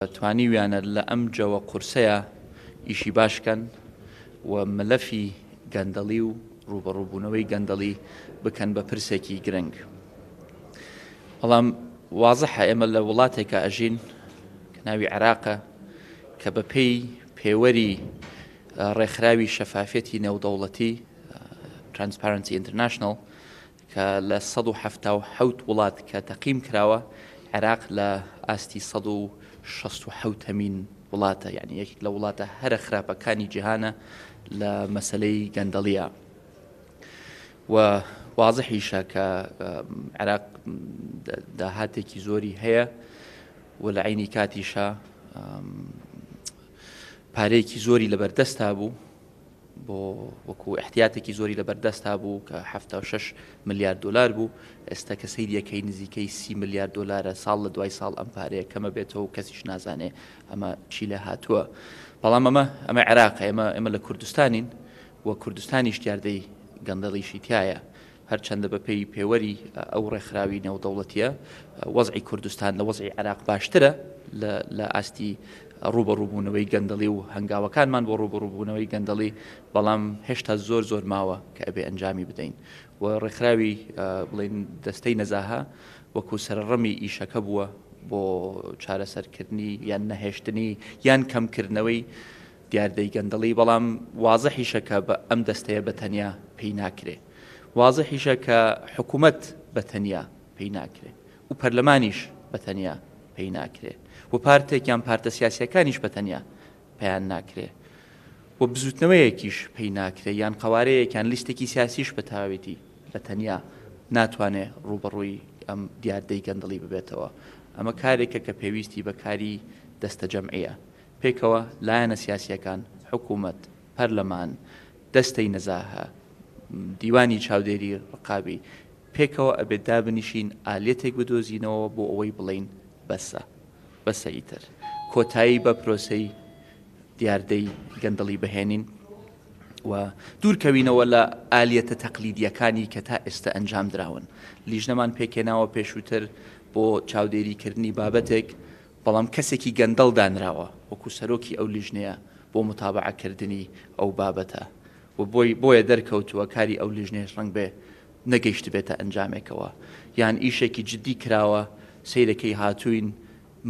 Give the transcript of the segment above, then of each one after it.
توانیویانە لە ئەم جەوە قورسەیا ئیشی باش کەن و مەلەفی گەندەڵی و ڕووبەڕووبوونەوەی گەندەڵی بکەن بە پرسێکی گرنگ. بەڵام وازحە ئێمە لە وڵاتێکا ئەژین کە ناوی عێراقە کە بە پێی پێوەری ڕێکخراوی شەفافیەتی نێودەوڵەتی Transparency International کە لە 177 وڵات کە تەقیم کراوە عێراق لە ئاستی 167 هەمین وڵاتە یعنی یەکێک لە وڵاتە هەرە خراپەکانی جیهانە لە مەسلەی گەندەڵیە و وازحیشە کە عێراق داهاتێکی زۆری هەیە و لە عینی کاتیشە پارەیەکی زۆری لەبەردەستا بوو بۆ وەکو احتیاتێکی زۆری لەبەردەستا بوو کە 76 ملیار دلار بوو ئێستا کە سەیریەکەی نزیکەی 30 ملیار دلارە ساڵ لە دوای ساڵ ئەم پارەیە کەمە بێتەوە و کەسیش نازانێ ئەمە چی لە هاتووە بەڵام ئەمە ئەمە عێراق ئێمە ئێمە لە کوردستانین و کوردستانیش دیاردەی گەندەڵیشی تیایە هەرچەندە بەپێی پێوەری ئەو ڕێکخراوی نێودەوڵەتیە وەزعی کوردستان لە وەزعی عێراق باشترە لە ئاستی ڕوبەڕوبوونەوەی گەندەڵی و هەنگاوەکانمان بۆ ڕوبەڕوبوونەوەی گەندەڵی بەڵام هێشتا زۆر زۆر ماوە کە ئەبێ ئەنجامی بدەین و ڕێکخراوی بڵین دەستەی نەزاهە وەکو سەرڕەمی ئیشەکە بووە بۆ چارەسەرکردنی یان نەهێشتنی یان کەمکردنەوەی دیاردەی گەندەڵی، بەڵام وازحیشە کە بە ئەم دەستەیە بە تەنیا پێی ناکرێ. وازحیشە کە حکوومەت بە تەنیا پێی ناکرێ و پەرلەمانیش بە تەنیا پێی ناکرێ و پارتێک یان پارتە سیاسییەکانیش بە تەنیا پێیان ناکرێ و بزووتنەوەیەکیش پێی ناکرێ یان قەوارەیەک یان لیستێکی سیاسیش بە تەواوێتی بە تەنیا ناتوانێ ڕووبەڕووی ئەم دیاردەی گەندەڵی ببێتەوە. ئەمە کارێکە کە پێویستی بە کاری دەستەجەمعییە. پێکەوە لایەنە سیاسییەکان، حکوومەت، پەرلەمان، دەستەی نەزاهە، دیوانی چاودێری ڕقابی، پێکەوە ئەبێ دابنیشین ئالیەتێک بدۆزینەوە بۆ ئەوەی بڵێین بەسە، بەسە ئیتر کۆتایی بە پرۆسەی دیاردەی گەندەڵی بهێنین و دوورکەوینەوە لە ئالیەتە تەقلیدییەکانی کە تا ئێستە ئەنجام دراون. لیژنەمان پێکهێناوە پێشووتر بۆ چاودێریکردنی بابەتێک، بەڵام کەسێکی گەندەڵ دانراوە وەکو سەرۆکی ئەو لیژنەیە بۆ موتابەعە کردنی ئەو بابەتە و بۆی بۆیە دەرکەوتووە کاری ئەو لیژنەیەش ڕەنگبێ نەگەیشتبێتە ئەنجامێکەوە یان ئیشێکی جدی کراوە سەیرەکەی هاتووین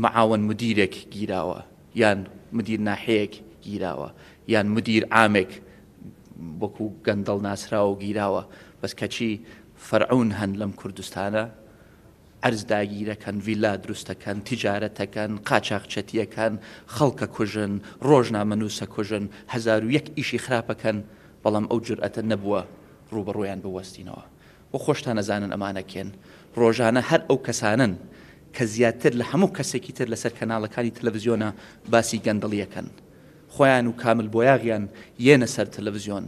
معاون مدیرێک گیراوە یان مدیر ناحیەیەک گیراوە یان مدیر عامێک وەکو گەندەڵ ناسراوە و گیراوە بەس کەچی فەرعون هەن لەم کوردستانە عەرز داگیرەکەن، ڤیلا دروستەکەن، تیجارەتەکەن، قاچاخچەتیەکەن، خەڵکەکوژن، ڕۆژنامەنووسەکوژن، 1001 ئیشی خراپەکەن، بەڵام ئەو جورئەتە نەبووە ڕووبەڕوویان بوەستینەوە. وە خۆشتان ئەزانن ئەمانە کێن. ڕۆژانە هەر ئەو کەسانەن کە زیاتر لە هەموو کەسێکی تر لەسەر کەناڵەکانی تەلەڤزیۆنە باسی گەندەڵیەکەن. خۆیان و کامل بۆیاغیان یێنە سەر تەلەڤزیۆن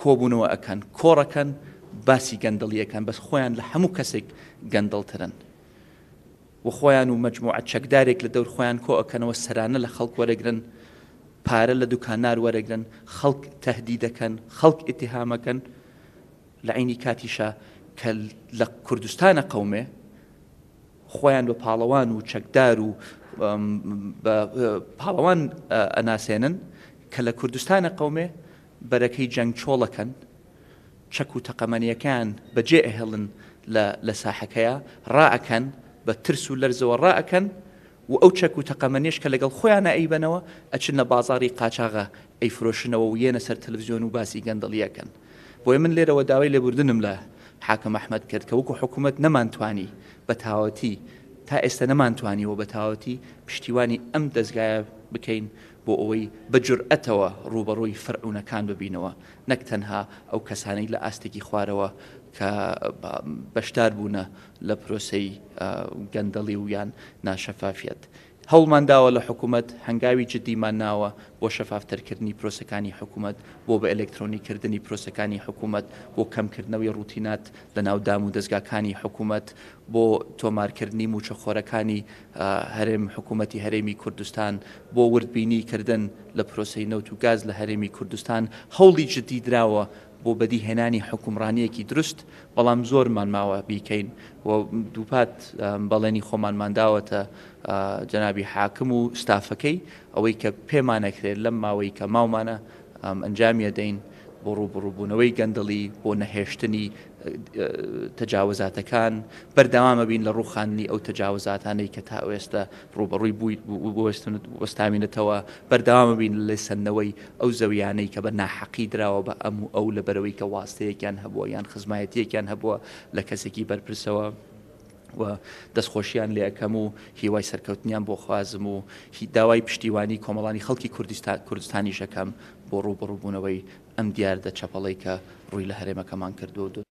کۆبوونەوە ئەکەن کۆڕەکەن باسی گەندەڵی ئەکەن بەس خۆیان لە هەموو کەسێک گەندەڵترن و خۆیان و مەجموعە چەکدارێک لە دەور خۆیان کۆ ئەکەنەوە سەرانە لە خەڵک وەرەگرن پارە لە دوکانار وەرەگرن خەڵک تەهدیدەکەن خەڵک ئیتیهامەکەن لە عینی کاتیشا کە لە کوردستانە قەومێ خۆیان بە پاڵەوان و چەکدار و بە پاڵەوان ئەناسێنن کە لە کوردستانە قەومێ بەرەکەی جەنگ چۆڵەکەن چەک و تەقەمەنیەکەیان بەجێ ئەهێڵن لە لە ساحەکەیا ڕائەکەن بە ترس و لەرزەوە ڕائەکەن و ئەو چەک و تەقەمەنیەش کە لەگەڵ خۆیانا ئەیبەنەوە ئەچن لە بازاڕی قاچاغا ئەیفرۆشنەوە و یێنە سەر تەلەفزیۆن و باسی گەندەڵی ئەکەن. بۆیە من لێرەوە داوای لێبوردنم لە حاکم ئەحمەد کرد کە وەکو حکومەت نەمانتوانی بە تەواوەتی تا ئێستا نەمانتوانیوە بە تەواوەتی پشتیوانی ئەم دەزگایە بکەین بۆ ئەوەی بە جورئەتەوە ڕووبەڕووی فەرعونەکان ببینەوە نەک تەنها ئەو کەسانەی لە ئاستێکی خوارەوە کە بەشدار بوونە لە پرۆسەی گەندەڵی و یان ناشەفافیەت. هەوڵمان داوە لە حکومەت هەنگاوی جدیمان ناوە بۆ شەفافترکردنی پرۆسەکانی حکومەت، بۆ بە ئەلکترۆنی کردنی پرۆسەکانی حکومەت، بۆ کەمکردنەوەی ڕوتینات لە ناو دام و دەزگاکانی حکومەت، بۆ تۆمارکردنی موچەخۆرەکانی هەرێم حکومەتی هەرێمی کوردستان، بۆ وردبینی کردن لە پرۆسەی نەوت و گاز لە هەرێمی کوردستان هەوڵی جدی دراوە. بۆ بەدی هێنانی حوکمڕانییەکی دروست، بەڵام زۆرمان ماوە بیکەین و دووپات بەڵێنی خۆمانمان داوەتە جەنابی حاکم و ستافەکەی ئەوەی کە پێمانەکرێت لەم ماوەی کە ماومانە ئەنجامی ئەدەین بۆ ڕووبەڕووبوونەوەی گەندەڵی، بۆ نەهێشتنی تەجاوزاتەکان، بەردەوام ئەبین لە ڕووخاندنی ئەو تەجاوزاتانەی کە تا ئێستا ڕووبەڕووی بووی وەستاوینەتەوە، بەردەوام ئەبین لە لێسەندنەوەی ئەو زەویانەی کە بە ناحەقی دراوە بە ئەم و ئەو لەبەرئەوەی کە واستەیەکیان هەبووە یان خزمایەتییەکیان هەبووە لە کەسێکی بەرپرسەوە. و دەستخۆشیان لێ ئەکەم و هیوای سەرکەوتنیان بۆ خوازم و داوای پشتیوانی کۆمەڵانی خەڵکی کوردستانیش ئەکەم بۆ ڕووبەڕووبوونەوەی ئەم دیاردە چەپەڵەی کە ڕووی لە هەرێمەکەمان کردووە و.